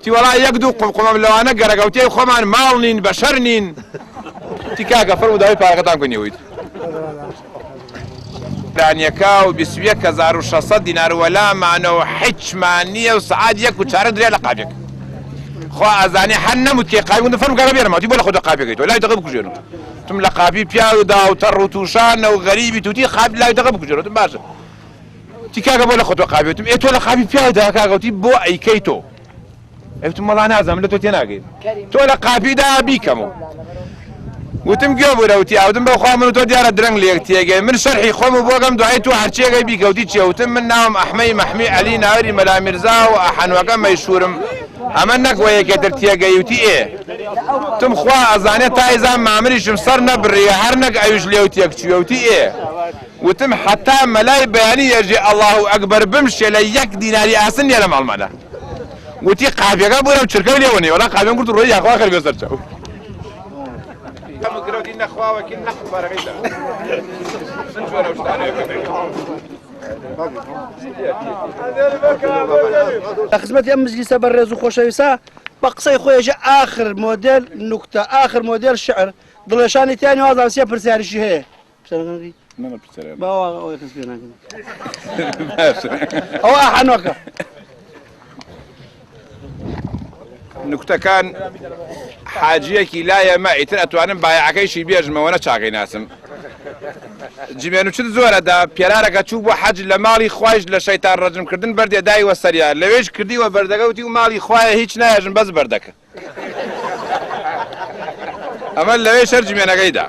A: تی وەڵا یەک دوو قومقومەم لەوانە گەرەکە وتی خۆمان ماڵ نین بەشەر نین تی کاکە فەرموو داوای پارەکەتان بکەن ئێوەی دانیەکا و 21600 دینار وەلامانە و حیچمان نییە و سەعات یەک و چارە دریا لە قاپێک خوا ئەزانێ هەر نەموت کێ قاپی وتم فەرموو کاکە بێرەمەوە تی بۆ لە خۆت قاپێکەی تۆ لای دەقە بکوژێنەوە وتم لە قاپی پیاو دا و تەڕ و تووشانە و غەریبی توتی قاپی لای دەقە بکوژێنەوە وتم باشە تی کاکە بۆ لە خۆت قاپی وتم ئێ تۆ لە قاپی پیاو دا کاکە وتی بۆ ئەیکەی تۆ ئەوتم وەڵا نازانم لە تۆ تێناگەی تۆ لە قاپیدا بیکەمەوە وتم گوێ بورە وتی ئاودم بەخوا من و تۆ دیارە درەنگ لێک تێگەی من شەرحی خۆم و بۆگەم دوایی تۆ هەرچیەکەی بیکەوتی چیە وتم من ناوم ئەحمەی مەحمی عەلی ناوری مەلا میرزا و ئەحەنوەکە مەیشورم ئەمە نەک وە یەکێ تر تێگەیوتی ئێ تم خوا ئەزانێ تا ئیزان مامریشم سەر نەبڕیە هەر نەک ئەویش لێو تێک چوویەوتی ئێ وتم حتا مەلای بەیانی یەژێ ئەڵڵاهو ئەکبەر بمشێ لە یەک دیناری ئاسن نییە لە ماڵمانە وتی قاپیەکە بورم چرکەم لێوە نیە وەڵا قاپیم گرت و ڕۆی یاخوا خەر بێ سەر چاو
D: لە خزمەتی ئەم مجلیسە بەڕێز و خۆشەویستە بە قسەی خۆیەژە ئاخر مۆدێل نوکتە ئاخر مۆدێل شعر دڵێشانی تیانی وازان سێ پرسیاریشی هەیە ئەوە ئاحەنۆکە
A: نوکتەکان حاجیەکی لایە مە ئیتر ئەتوانم بایعەکەیشی بێژمەوە نە چاکەی ناسم جمێنوچت زۆرەدا پێرارەکە چوو بۆ حەج لە ماڵی خوایش لە شەیتان ڕەجم کردن بەردێ دای وە سەریا لەوێش کردی وە بەردەکە وتی و ماڵی خوایە هیچ نایەژم بەس بەردەکە ئەمە لەوێ شەر جمێنەکەی دا.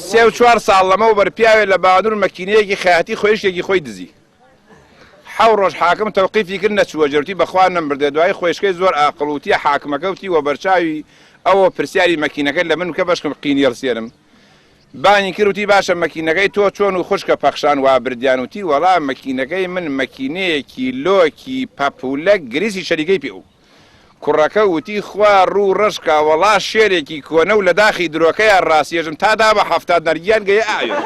A: سێ و چوار ساڵ لەمەوبەر پیاوێ لە باوانور مەکینەیەکی خەیاتی خۆیشکێکی خۆی دزی. حەو ڕۆژ حاکم تەوقیفی کرد نەچووە جەرتی بەخوا نەمبردێ دوایی خۆیشکەی زۆر ئاقڵ وتیە حاکمەکە وتی وە بەرچاوی ئەوە پرسیاری مەکینەکە لە من بکە بەشکم قینی هەڵسێنم بانگی کرد وتی باشە مەکینەکەی تۆ چۆن و خوشکە پەخشان وا بردیان وتی وەڵا مەکینەکەی من مەکینەیەکی لۆکی پەپولە گریسی شەریکەی پێ و کوڕەکە وتی خوا ڕوو ڕەش کا وەڵا شێرێکی کۆنە و لە داخی درۆکەیا ڕاسیەژم تا دا بە 70 نەرگیان گەیە ئاوێ.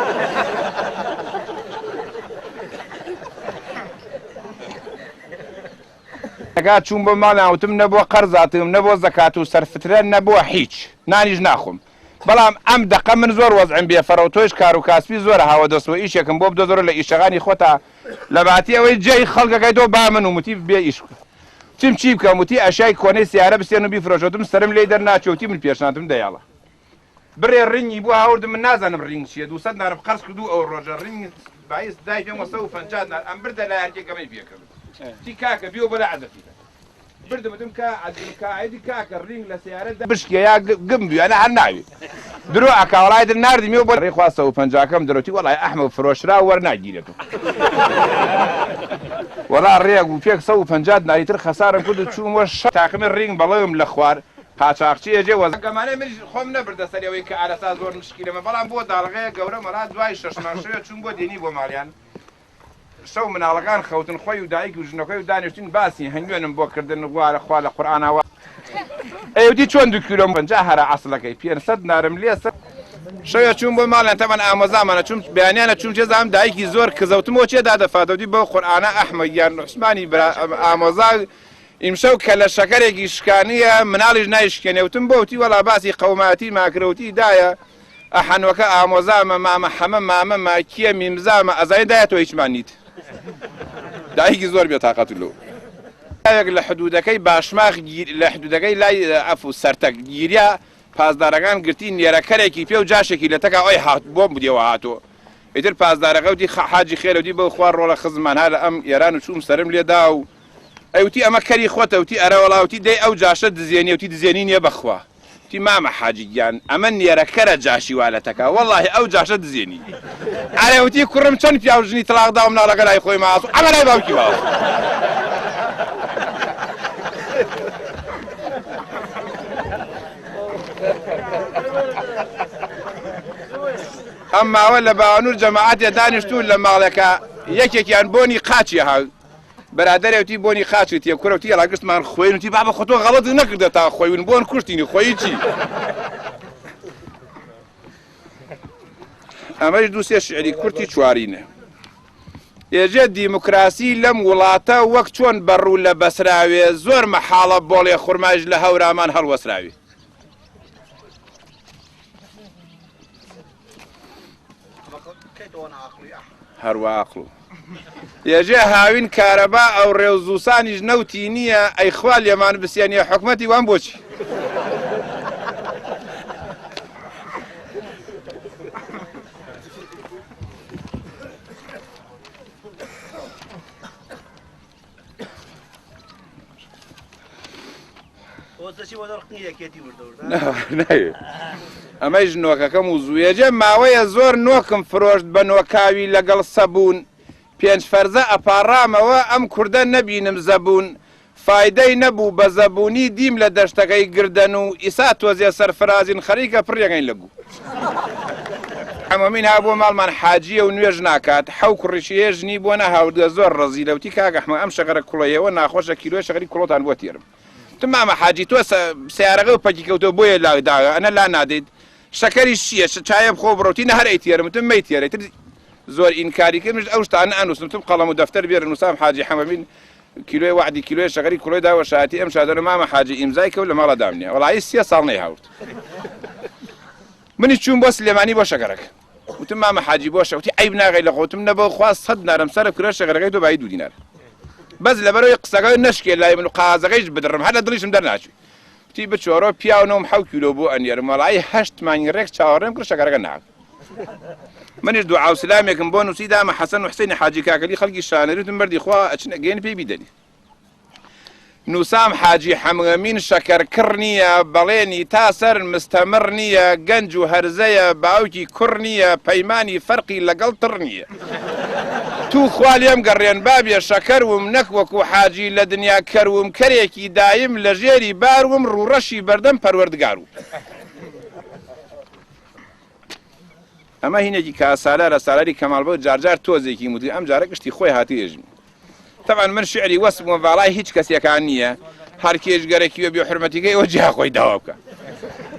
A: ئەگا چووم بۆ ماڵیان وتم نە بۆ قەرز هاتووم نە بۆ زەکات و سەرفترە نە بۆ هیچ نانیش ناخۆم بەڵام ئەم دەقە من زۆر وەزعم بێ فەرە و تۆیش کار و کاسبی زۆرە هاوە دەست و ئیشێکم بۆ بدۆزەرەوە لە ئیشەغانی خۆتا لە باتی ئەوەی جێی خەڵکەکەی تۆ با من وتی بێ ئیش بکە وتیم چی بکەم وتی ئەشیای کۆنەی سیارە بسێن و بیفرۆشە وتم سەرم لێی دەرناچێ وتی من پێشناتم دەیاڵە بڕێ ڕینگی بۆ هاوردم من نازانم ڕینگ چییە 200 نارم قەرز کردو ئەو ڕۆژە ڕینگ بایس دای پێم وە 150 نار ئەم بردە لای هەرکێ گەمەی پێکرد تی کاکە بیەوە بۆ لای عەزەتی بردم وتم کا عەزیز کاعدی کاکە ڕینگ لە سەیارە دا بشکێ یا گم بوی ئەنا هەر ناوی درۆ ئەکا وەڵای تر ناردمیەوە بۆ ڕێ خوا سەد و پەنجاکەم درۆتی وەڵای ئەحمەو فرۆشرا وەرناگیرێت و وەڵا ڕێک و پێک 150 دیناری تر خەسارم کرد و چوومەوە شە تاقمی ڕینگ بەڵێم لە خوار قاچاخچی ئێجێ وەز گەمانەی منیش خۆم نەبردە سەری ئەوەی کە ئارەسا زۆر مشکیلەمە بەڵام بۆ داڵغەیە گەورەم وەڵا دوای شەش مانگ شەوێ چووم بۆ دێنی بۆ ماڵیان شەو مناڵەکان خەوتن خۆی و دایک و ژنەکەی و دانیشتین باسی هەنگوێنم بۆ کردن غوارە خوا لە قورئانا وا ئەیوتی چۆن دوو کیلۆم 50 هەرە عەسڵەکەی 500 نارم لێ سەر شەوێ چووم بۆ ماڵیان تەبەن ئامۆزامانە چووم بەیانیانە چووم چێ زام دایکی زۆر کزەوتم بۆ چێ دادە فاتەوتی بەو قورئانە ئەحمەد گیان عوسمانی برا ئامۆزا ئیمشەو کە لە شەکەرێکی شکانیە مناڵیش نایشکێنێ وتم بۆ وتی وەڵا باسی قەوماتی ماکرەوتی دایە ئەحەنۆکە ئامۆزامە مامە حەمە مامەمە کیە میمزامە ئەزانی دایە تۆ هیچمان نیت دایکی زۆر بێتاقەت لۆ پیاوێک لە حدودەکەی باشماخ گیر لە حدودەکەی لای ئەفو سەرتەک گیریا پاسدارەکان گرتی نێرەکەرێکی پێ و جاشێکی لە تەکا ئەی هات بۆم بدیەوە هاتۆ ئیتر پاسدارەکە وتی حاجی خێرە وتی بەو خوا ڕۆڵە خزمان ها لە ئەم ئێران و چووم سەرم لێدا و ئەی وتی ئەمە کەری خۆتە وتی ئەرە وەڵا وتی دەی ئەو جاشە دزێنیە وتی دزێنی نییە بەخوا وتی مامە حاجی گیان ئەمە نێرەکەرە جاشی وا لەتەکا وەڵاهی ئەو جاشە دزێنی ئەرێ وتی کوڕم چەند پیاو ژنی تڵاق دا و مناڵەکە لای خۆی ماس و ئەمە لای باوکی ماس. ئەم ماوە لە باوەنور جەماعەتێ دانیشتوون لە ماڵێکە یەکێکیان بۆنی قاچی هاو برادەرێ وتی بۆنی قاچی تێ کورە وتی یەڵا گشتمان خۆین وتی بابە خۆ تۆ غەڵەتت نەکردە تا خۆیون بۆن کوشتینی خۆیی چی ئەمەش دوو سێ شعری کورتی چوارینە ئێژێ دیموکراسی لەم وڵاتە وەک چۆن بەڕوو لە بەسراوێ زۆر مەحاڵە بۆڵێ خورمایش لە هەورامان هەڵوەسراوێ هەروا عەقڵ و یەژێ هاوین کارەبا ئەو ڕێ و زووسانیش نەوتی نییە ئەی خوا لێمان بسێنێ حکومەتی وان بۆچی؟ ئەمەیش نۆکەکەم و زوویەجێ ماوەیە زۆر نۆکم فرۆشت بە نۆکاوی لەگەڵ سەبوون پێنج فەرزە ئەپاڕامەوە ئەم کوردە نەبینم زەبوون فایدەی نەبوو بە زەبوونی دیم لە دەشتەکەی گردەن و ئیسا تۆزێ سەرفرازین خەریکە پڕیەکەین لە گوو. حەمەمین ها بۆ ماڵمان حاجیە و نوێژ ناکات حەو کوڕیشی هەیە ژنی بۆ نەهاوردوە زۆر ڕەزیلە وتی کاک ئەحمە ئەم شەکەرە کوڵەیەوە ناخۆشە کیلۆی شەکەری کوڵۆتان بۆ تێرم وتم مامە حاجی تۆ سەیارەکە و پەکی کەوتوە بۆیە لا داوە ئەنە لا نادەیت شەکەریش چیە چایە بخۆ بڕۆ وتی نە هەر ئەیتێرم وتم مەیتێرە ئیتر زۆر ئینکاری کرد منیش ئەو شتانە ئەنووسم وتم قەڵەم و دەفتەر بێرە نووسام حاجی حەمەمین کیلۆی وەعدی کیلۆی شەکەری کوڵۆی داوە شایەتی ئەم شادەنە مامە حاجی ئیمزای کەو لە ماڵە دامنێ وەڵایی سێ ساڵ نەیهاورد منیش چووم بۆ سلێمانی بۆ شەکەرەکە وتم مامە حاجی بۆ شەوتی عیب ناغی لە خۆتم نەبە خوا سەد نارم سەر کرە شەکەرەکەی تۆ بایی دوو دینار بەس لەبەرەوەی قسەکە نەشکێ لای من و قازەکەیش بدڕم هەر لە دڵیشم دەرناچوی وتی بچۆرۆ پیاو نەوم حەو کیلۆ بۆ ئەنێرم وەڵایی هەشت مانگی ڕێک چاوەڕێم کرد شەکەرەکە نەهات منیش دوعا و سلامێکم بۆ نووسی دامە حەسەن و حسێنی حاجی کاکەلی خەڵکی شانەری وتم مەردی خوا ئەچن ئەگەیەن پێی بیدەنی نووسام حاجی حەمەمین شەکەر کڕ نییە بەڵێنی تا سەر مستەمڕ نییە گەنج و هەرزەیە باوکی کوڕ نییە پەیمانی فەرقی لەگەڵ تڕ نییە تو خوا لێم گەڕێن بابێ شەکەر وم نەک وەکو حاجی لە دنیا کەر وم کەرێکی دایم لە ژێری بار وم ڕووڕەشی بەردەم پەروەردگار وم. ئەمە هینێکی کا سالارە سالاری کەمال بەو جارجار تۆزێکی مدوی ئەم جارە گشتی خۆی هاتی ێژمی تەبعەن من شعری وەسم و باڵای هیچ کەسێکان نییە هەر کێش گەرەکی و بێ حرمەتیکەی ئەوە جیا خۆی داوا بکە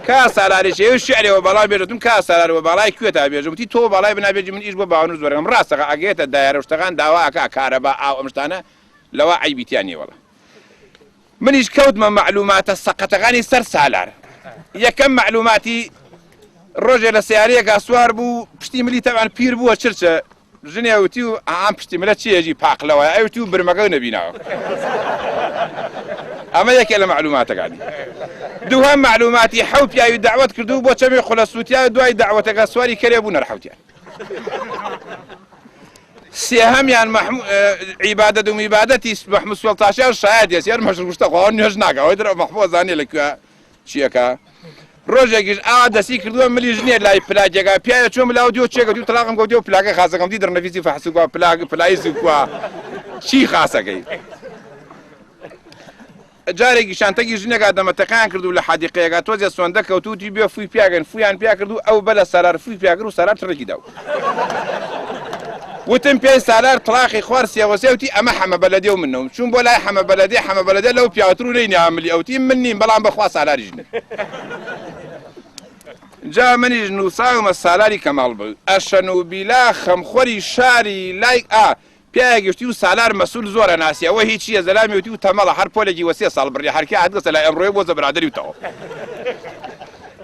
A: کا سالاریش ئێوە شعرێ وە باڵا بێژەتم کا سالار وە باڵای کوێتا بێژم وتی تۆ باڵای بنا بێژی من ئیش بۆ باوەنوس وەرەکەم ڕاستەکە ئەگەیەتە دایارە شتەکان داوا ئەکا کارەبا ئاو ئەم شتانە لەوە عەیبی تیا نییە وەڵا منیش کەوتمە مەعلوماتە سەقەتەکانی سەر سالار یەکەم مەعلوماتی ڕۆژێ لە سیارەیەکا سوار بوو پشتی ملی تەبعەن پیر بووە چرچە ژنێ وتی و ئام پشتی ملە چیەژی پاقلەوە ئەوتی و برمەکە نەبیناوە ئەمە یەکێ لە معلوماتەکانی دووهەم معلوماتی حەو پیاوی دەعوەت کردو بۆ چەمێ خولە سووتیا دوای دەعوەتەکە سواری کەرێ بوو نەرحەوتیان سێهەمیان عیبادەت و میبادەتی مەحمود سوێڵتاشیان شایەت یەس یار مەشروشتە خوا نوێژ ناکا ئەوەی درە مەحمود زانێ لە کوێ چیەکە ڕۆژێکیش ئاوا دەستی کردووە ملی ژنێ لای پلاکێکا پیاوێ چۆن ملاوە دیۆ چێکە دیو تەلاقم کەوتیەوە پلاکە خاسەکەم دی دڕنەفیسی فەحس کوا پلاک پلایس کوا چی خاسەکەی جارێکی شانتەکی ژنێکا دەمەتەقیان کرد و لە حەدیقەیەکا تۆزێ سۆندە کەوت و وتی بێ فووی پیاگەن فوویان پیا کرد و ئەو بەلە سالار فووی پیا کرد و سالار تڕێکی دا و وتم پێی سالار تڵاقی خوار سێوەسێ وتی ئەمە حەمە بەلەدێ و منەوم چوون بۆ لای حەمە بەلەدێ حەمە بەلەدێ لەو پیاوتر و لێی ناملی ئەوتی من نیم بەڵام بەخوا سالاریش نم جا منیش نووساومە سالاری کەماڵ بوو ئەشەن و بیلا خەمخۆری شاری لای ئا پیاوێک گشتی و سالار مەسول زۆر ئەناسی ئەوە هی چیە زەلامی وتی و تەمەڵە هەر پۆلێکی وە سێ ساڵ بڕی هەرکێ هاتگەسە لای ئەمڕۆیە بۆزە برادەری و تەواو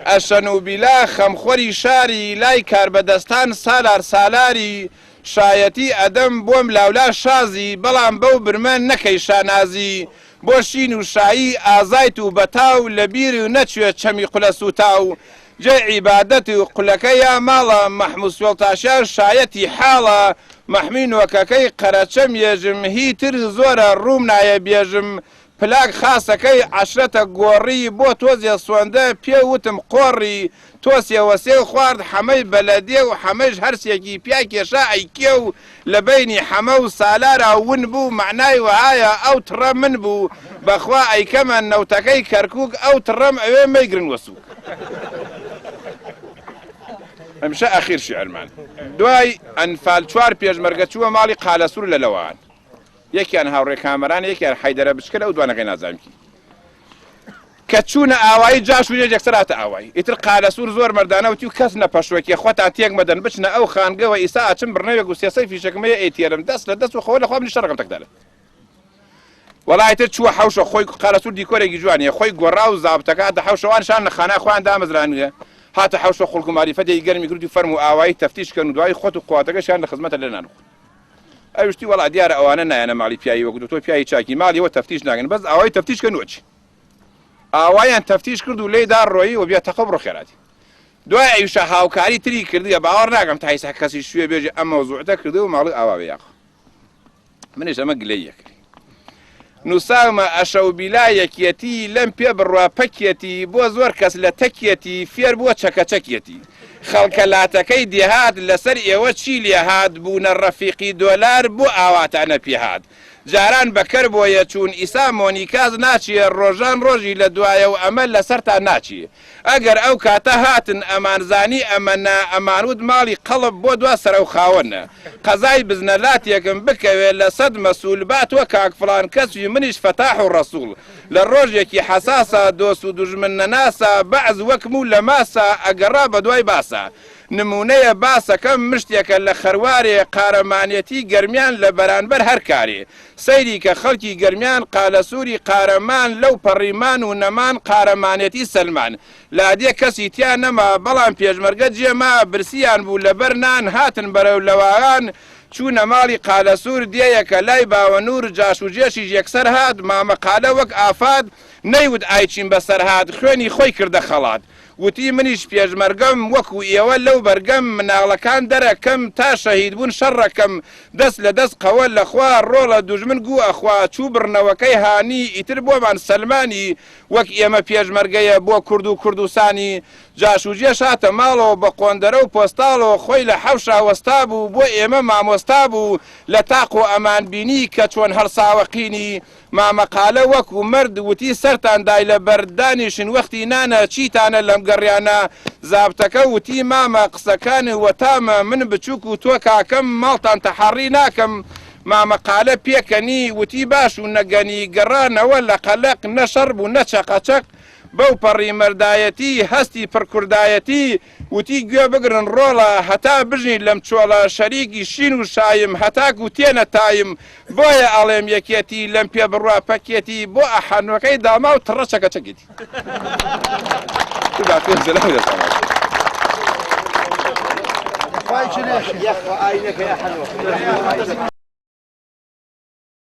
A: ئەشەن و بیلا خەمخۆری شاری لای کاربەدەستان سالار سالاری شایەتی ئەدەم بۆم لاولا شازی بەڵام بەو برمە نەکەی شانازی بۆ شین و شایی ئازایت و بەتاو لە بیر نەچوێ چەمی قولە سوتاو جێی عیبادەت و قولەکە یا ماڵە مەحموو سوێڵتاشیان شایەتی حاڵە مەحمی نۆکەکەی قەرەچەم یێژم هی تر زۆرە ڕووم نایە بێژم پلاک خاسەکەی عەشرەتە گۆڕی بۆ تۆزێ سۆندە پێ وتم قۆڕی تۆ سێوەسێو خوارد حەمەی بەلەدێ و حەمەیش هەرسێکی پیا کێشا ئەی کێو لە بەینی حەمە و سالارا ون بوو مەعنای وەهایە ئەو تڕە من بوو بەخوا ئەیکەمە نەوتەکەی کەرکوک ئەو تڕەم ئەوێ مەیگرن وە سوک. ئەمشە ئەخیر شیعرمان دوای ئەنفال چوار پێشمەرگە چووە ماڵی قالەسوور لە لەوان یەکیان هاوڕێ کامەران یەکیان حەیدەرە بچکەل ئەو دوانەکەی نازانم کی کە چوونە ئاوایی جاش و نێژ یەکسەر هاتە ئاوایی ئیتر قالەسوور زۆر مەردانە وتی و کەس نەپەشۆکێ خۆتان تێک مەدەن بچنە ئەو خانگەوە ئیسا ئەچم بڕنەوێک و سێسەی فیشەکم هەیە ئەیتێرم دەست لە دەست و خۆ لە خوا منیش شەڕەکەم تەکدالە وەڵا ئیتر چووە حەوشە خۆی قالەسوور دیکۆرێکی جوانیە خۆی گۆڕا و زابتەکە هاتە حەوشە وان شان لە خانای خۆیان دامەزرانویە هاتە حەوشە خوڵک و ماریفەتێکی گەرمی کرد و فەرموو ئاوایی تەفتیش کەن و دوایی خۆت و قواتەکەشیان لە خزمەتە لێ نان بخۆن ئەویش وتی وەڵا دیارە ئەوانە نایەنە ماڵی پیاوی وەکو تۆ پیاوی چاکی ماڵیەوە تەفتیش ناکەن بەس ئاوایی تەفتیش کەن وەچی ئاوایان تەفتیش کرد و لێی دا ڕۆیی و بیا تەقە بڕۆ خێراتی دوای ئەویشە هاوکاری تری کردیە باوەڕ ناکەم تا ئیسا کەسی شوێ بێژێ ئەم مەوزوعتە کردو و ماڵی ئاوا بێ یاخۆ منیش ئەمە گلەییە کردی. نووساومە ئەشەوبیلا یەکیەتی لەم پێ بڕوا پەکیەتی بۆ زۆر کەس لە تەکیەتی فێر بووە چەکەچەکیەتی خەڵکە لاتەکەی دێهات لەسەر ئێوە چی لێهات بوونە ڕەفیقی دۆلار بۆ ئاواتانە پێهات جاران بە کەر بۆیە چوون ئیسا مۆنیکاز ناچێ ڕۆژان ڕۆژی لە دوایە و ئەمە لەسەرتان ناچێ ئەگەر ئەو کاتە هاتن ئەمانزانی ئەمە نا ئەمانوت ماڵی قەڵب بۆ دوا سەرەو خاوەنە قەزای بزنە لاتێکم بکەوێ لە سەد مەسول با تۆ کاک فڵان کەس وی منیش فەتاح و ڕەسوڵ لە ڕۆژێکی حەساسا دۆست و دوژمن نەناسا بەعس وەک موو لە ماسا ئەگەڕا بە دوای باسا نمونەیە باسەکەم مشتێکە لە خەروارێ قارەمانێتی گەرمیان لە بەرانبەر هەر کارێ سەیری کە خەڵکی گەرمیان قالەسوری قارەمان لەو پەڕی مان و نەمان قارەمانێتی سەلمان لادێ کەسی تیا نەما بەڵام پێشمەرگە جێ ما برسیان بوو لەبەر نان هاتن بەرەو لەواران چوونە ماڵی قالەسور دێیەکە لای باوەنور جاش و جێشیش یەکسەر هات مامە قالە وەک ئافات نەیوت ئای چیم بەسەر هات خوێنی خۆی کردە خەڵات وتی منیش پێشمەرگەم وەکو ئێوە لەو بەرگەم مناڵەکان دەرەکەم تا شەهید بوون شەڕەکەم دەست لە دەست قەوە لە خوا ڕۆڵە دوژمن گوو ئەخوا چوو بڕنەوەکەی هانی ئیتر بۆمان سەلمانی وەک ئێمە پێشمەرگەیە بۆ کورد و کوردستانی جاش و جێش هاتە ماڵەوە بە قۆندەرە و پۆستاڵەوە خۆی لە حەوشا وەستابوو بۆ ئێمە مامۆستا بوو لە تاقۆ ئەمان بینی کە چۆن هەڵساوە قینی مامە قالە وەکو مەرد وتی سەرتان دای لە بەرد دانیشن وەختی نانە چیتانە لەم گەڕیانە زابتەکە وتی مامە قسەکانی وەتامە من بچوک و تۆ کاکەم ماڵتان تەحەڕی ناکەم مامە قالە پێکەنی وتی باش و نەگەنی گەڕانەوە لە قەلەق نە شەڕ بوو نە چەقەچەق بەو پەڕی مەردایەتی هەستی پڕ کوردایەتی وتی گوێ بگرن ڕۆڵە هەتا بژین لەم چۆڵە شەریکی شین و شایم هەتاکو تێنە تایم بۆیە ئەڵێم یەکێتی لەم پێ بڕوا پەکێتی بۆ ئەحەنۆکەی داماو تڕە چەکە چەکێتی.